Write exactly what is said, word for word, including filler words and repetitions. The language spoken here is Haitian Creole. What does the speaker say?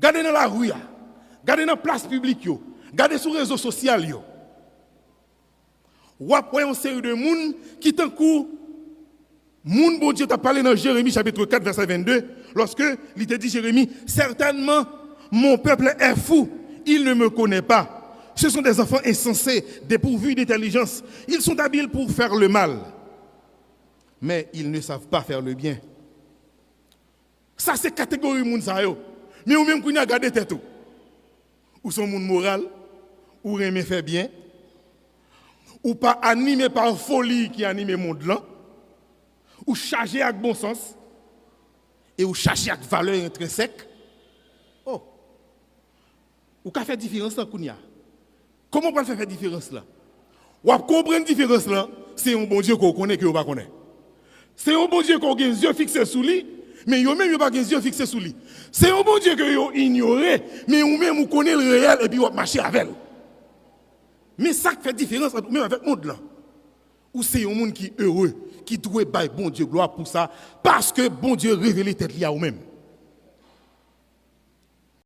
Gade nan lari a, gade nan plas piblik yo, gade sou rezo sosyal yo. W ap wè yon seri de moun ki tankou moun Bondye t ap pale nan Jeremi chapit kat vèsè vennde, lòske li te di Jeremi, certainement, mon peuple est fou, il ne me connaît pas. Ce sont des enfants insensés, dépourvus d'intelligence. Ils sont habiles pour faire le mal, mais ils ne savent pas faire le bien. Sa se kategori moun sa yo. Men ou menm kounye a gade tèt ou. Ou se yon moun moral, ou renmen fè byen, ou pa anime pa foli ki anime mond lan, ou chaje ak bon sans, e ou chaje ak valè entrensèk. Oh! Ou ka fè diferans lan kounye a. Kòman w pral fè fè diferans lan? W ap konprann diferans lan, se yon Bondye ke w konnen ke yo pa konnen. Se yon Bondye ke w gen zye fikse sou li, men yo menm yo pa gen zye fikse sou li. Se yon Bondye ke yo inyore, men ou menm ou konnen l reyèl epi w ap mache avè l. Men sa k fè diferans ant ou menm avèk mond lan. Ou se yon moun ki ere, ki dwe bay Bondye glwa pou sa, paske Bondye revele tèt li a ou menm.